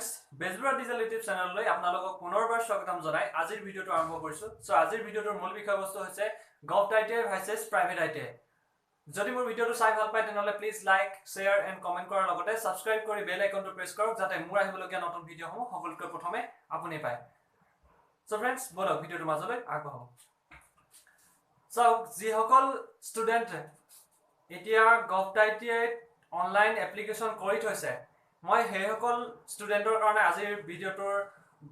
Friends, Bezbaroa digital YouTube চেনেললৈ আপোনালোকক পুনৰবাৰ স্বাগতম জনাই আজিৰ ভিডিঅ'টো আৰম্ভ কৰিছোঁ। চ' আজিৰ ভিডিঅ'টোৰ মূল বিষয়বস্তু হৈছে govt ITI versus private ITI। যদি মোৰ ভিডিঅ'টো চাই ভাল পায়, তেনেহ'লে please like, share and comment কৰাৰ লগতে ছাবস্ক্ৰাইব কৰি বেল আইকনটো প্ৰেছ কৰক, যাতে মোৰ আহিবলগীয়া নতুন ভিডিঅ'সমূহ সকলোতকৈ প্ৰথমে আপুনি পায়। চ' ফ্ৰেণ্ডছ, ব'লক ভিডিঅ'টোৰ মাজলৈ আগবাঢ়ো। চাওক, যিসকল ষ্টুডেণ্ট এতিয়া গভট I T আইত অনলাইন এপ্লিকেশ্যন কৰি থৈছে, মই সেইসকল ষ্টুডেণ্টৰ কাৰণে আজিৰ ভিডিঅ'টোৰ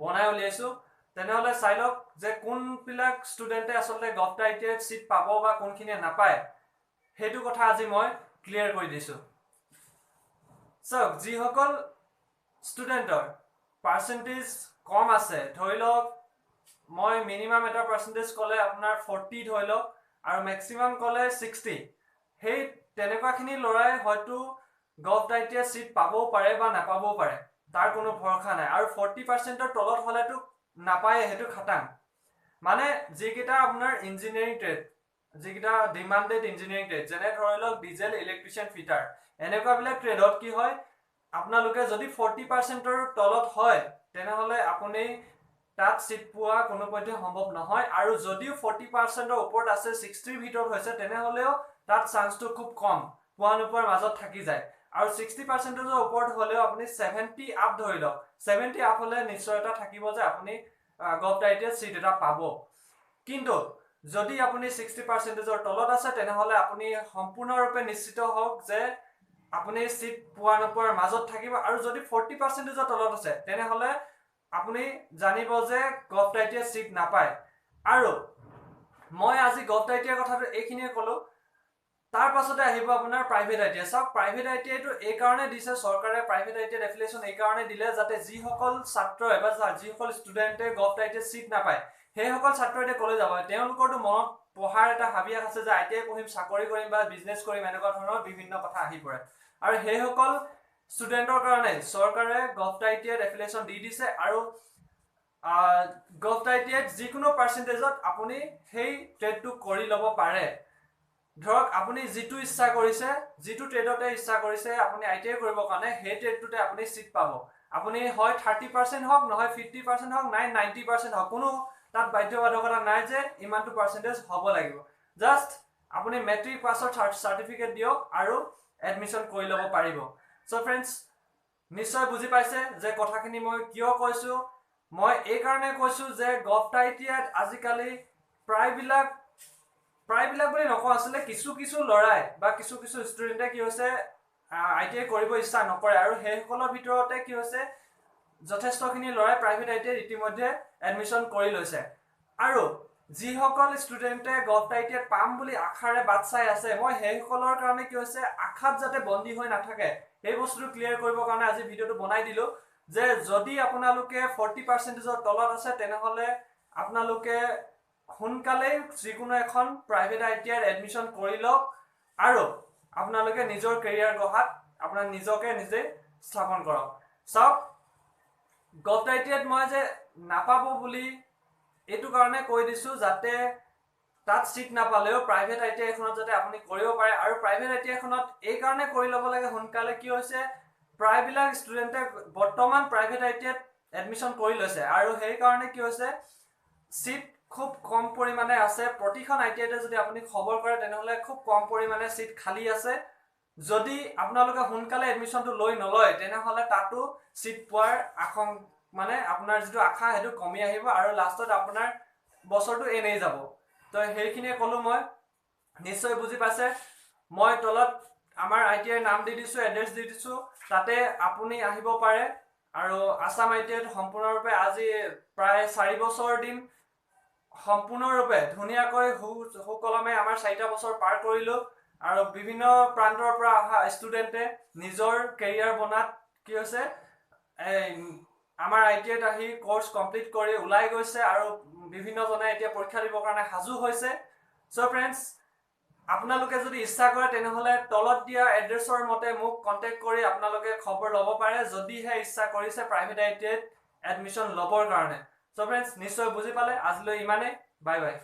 বনাই উলিয়াইছোঁ। তেনেহ'লে চাই লওক যে কোনবিলাক ষ্টুডেণ্টে আচলতে গভট I T আইত ছিট পাব বা কোনখিনিয়ে নাপায়, সেইটো কথা আজি মই ক্লিয়াৰ কৰি দিছোঁ। চাওক, যিসকল ষ্টুডেণ্টৰ পাৰ্চেণ্টেজ কম আছে, ধৰি লওক মই মিনিমাম এটা পাৰ্চেণ্টেজ ক'লে আপোনাৰ 40 ধৰি লওক আৰু মেক্সিমাম ক'লে 60, সেই তেনেকুৱাখিনি ল'ৰাই হয়তো govt I T I seat পাবও পাৰে বা নাপাবও পাৰে, তাৰ কোনো ভৰসা নাই। আৰু 40%ৰ তলত হ'লেতো নাপায়ে, সেইটো খাটাং। মানে যিকেইটা আপোনাৰ ইঞ্জিনিয়াৰিং ট্ৰেড, যিকেইটা ডিমাণ্ডেড ইঞ্জিনিয়াৰিং ট্ৰেড, যেনে ধৰি লওক ডিজেল, ইলেক্ট্ৰিচিয়ান, ফিটাৰ, এনেকুৱাবিলাক ট্ৰেডত কি হয়, আপোনালোকে যদি 40%ৰ তলত হয়, তেনেহ'লে আপুনি তাত চিট পোৱা কোনোপধ্যে সম্ভৱ নহয়। আৰু যদিও 40%ৰ ওপৰত আছে, 60ৰ ভিতৰত হৈছে, তেনেহ'লেও তাত চান্সটো খুব কম, পোৱা নোপোৱাৰ মাজত থাকি যায়। আৰু 60 পাৰ্চেণ্টেজৰ ওপৰত হ'লেও আপুনি 70 আপ ধৰি লওক, 70 আপ হ'লে নিশ্চয়তা থাকিব যে আপুনি গভট I T আইত চিট এটা পাব। কিন্তু যদি আপুনি 60 পাৰ্চেণ্টেজৰ তলত আছে, তেনেহ'লে আপুনি সম্পূৰ্ণৰূপে নিশ্চিত হওক যে আপুনি চিট পোৱা নোপোৱাৰ মাজত থাকিব। আৰু যদি 40 পাৰ্চেণ্টেজৰ তলত আছে, তেনেহ'লে আপুনি জানিব যে গভট I T আইত চিট নাপায়। আৰু মই আজি গভট I T আইৰ কথাটো এইখিনিয়ে ক'লোঁ। তাৰ পাছতে আহিব আপোনাৰ প্ৰাইভেট I T I. চাওক, প্ৰাইভেট I T আইটো এই কাৰণে দিছে চৰকাৰে, private I T I affiliation এই কাৰণে দিলে যাতে যিসকল ছাত্ৰই বা যিসকল ষ্টুডেণ্টে govt I T I seat নাপায়, সেইসকল ছাত্ৰ এতিয়া ক'লৈ যাব? তেওঁলোকৰতো মনত পঢ়াৰ এটা হাবিয়াস আছে যে I T I পঢ়িম, চাকৰি কৰিম বা বিজনেছ কৰিম, এনেকুৱা ধৰণৰ বিভিন্ন কথা আহি পৰে। আৰু সেইসকল ষ্টুডেণ্টৰ কাৰণে চৰকাৰে গভট I T আইত এফিলিয়েশ্যন দি দিছে। আৰু গভট I T আইত যিকোনো পাৰ্চেণ্টেজত আপুনি সেই ট্ৰেডটো কৰি ল'ব পাৰে। ধৰক আপুনি যিটো ইচ্ছা কৰিছে, যিটো ট্ৰেডতে ইচ্ছা কৰিছে আপুনি I T I কৰিবৰ কাৰণে, সেই ট্ৰেডটোতে আপুনি চিট পাব। আপুনি হয় 30% হওক, নহয় 50% হওক, নাই 90% হওক, কোনো তাত বাধ্যবাধকতা নাই যে ইমানটো পাৰ্চেণ্টেজ হ'ব লাগিব। জাষ্ট আপুনি মেট্ৰিক পাছৰ চাৰ্টিফিকেট দিয়ক আৰু এডমিশ্যন কৰি ল'ব পাৰিব। চ' ফ্ৰেণ্ডছ, নিশ্চয় বুজি পাইছে যে কথাখিনি মই কিয় কৈছোঁ। মই এইকাৰণে কৈছোঁ যে গভট I T আইত আজিকালি প্ৰায়বিলাক, প্ৰায়বিলাক বুলি নকওঁ আচলতে, কিছু কিছু ল'ৰাই বা কিছু কিছু ষ্টুডেণ্টে কি হৈছে, I T I কৰিব ইচ্ছা নকৰে। আৰু সেইসকলৰ ভিতৰতে কি হৈছে, যথেষ্টখিনি ল'ৰাই প্ৰাইভেট I T আইত ইতিমধ্যে এডমিশ্যন কৰি লৈছে। আৰু যিসকল ষ্টুডেণ্টে গভট I T আইত পাম বুলি আশাৰে বাট চাই আছে, মই সেইসকলৰ কাৰণে কি হৈছে, আশাত যাতে বন্দী হৈ নাথাকে, সেই বস্তুটো ক্লিয়াৰ কৰিবৰ কাৰণে আজি ভিডিঅ'টো বনাই দিলোঁ যে যদি আপোনালোকে 40 পাৰ্চেণ্টেজৰ তলত আছে, তেনেহ'লে আপোনালোকে সোনকালেই যিকোনো এখন প্ৰাইভেট I T আইত এডমিশ্যন কৰি লওক আৰু আপোনালোকে নিজৰ কেৰিয়াৰ গঢ়াত আপোনাৰ নিজকে নিজে স্থাপন কৰক। চাওক, গভট I T আইত মই যে নাপাব বুলি এইটো কাৰণে কৈ দিছোঁ, যাতে তাত চিট নাপালেও প্ৰাইভেট I T আইখনত যাতে আপুনি কৰিব পাৰে। আৰু প্ৰাইভেট I T আইখনত এই কাৰণে কৰি ল'ব লাগে সোনকালে, কি হৈছে, প্ৰায়বিলাক ষ্টুডেণ্টে বৰ্তমান প্ৰাইভেট I T আইত এডমিশ্যন কৰি লৈছে। আৰু সেইকাৰণে কি হৈছে, চিট খুব কম পৰিমাণে আছে। প্ৰতিখন I T আইতে যদি আপুনি খবৰ কৰে, তেনেহ'লে খুব কম পৰিমাণে চিট খালী আছে। যদি আপোনালোকে সোনকালে এডমিশ্যনটো লৈ নলয়, তেনেহ'লে তাতো চিট পোৱাৰ মানে আপোনাৰ যিটো আশা, সেইটো কমি আহিব আৰু লাষ্টত আপোনাৰ বছৰটো এনেই যাব। তো সেইখিনিয়ে ক'লোঁ মই, নিশ্চয় বুজি পাইছে। মই তলত আমাৰ I T আইৰ নাম দি দিছোঁ, এড্ৰেছ দি দিছোঁ, তাতে আপুনি আহিব পাৰে। আৰু আছাম I T আইত সম্পূৰ্ণৰূপে আজি প্ৰায় 4 বছৰ দিন সম্পূৰ্ণৰূপে ধুনীয়াকৈ সুকলমে আমাৰ 4টা বছৰ পাৰ কৰিলোঁ। আৰু বিভিন্ন প্ৰান্তৰ পৰা অহা ষ্টুডেণ্টে নিজৰ কেৰিয়াৰ বনাত কি হৈছে, এই আমাৰ I T আইত আহি কৰ্চ কমপ্লিট কৰি ওলাই গৈছে আৰু বিভিন্নজনে এতিয়া পৰীক্ষা দিবৰ কাৰণে সাজু হৈছে। চ' ফ্ৰেণ্ডছ, আপোনালোকে যদি ইচ্ছা কৰে, তেনেহ'লে তলত দিয়া এড্ৰেছৰ মতে মোক কণ্টেক্ট কৰি আপোনালোকে খবৰ ল'ব পাৰে, যদিহে ইচ্ছা কৰিছে প্ৰাইভেট I T আইত এডমিশ্যন ল'বৰ কাৰণে। চ' ফ্ৰেণ্ডছ, নিশ্চয় বুজি পালে। আজিলৈ ইমানেই, বাই বাই।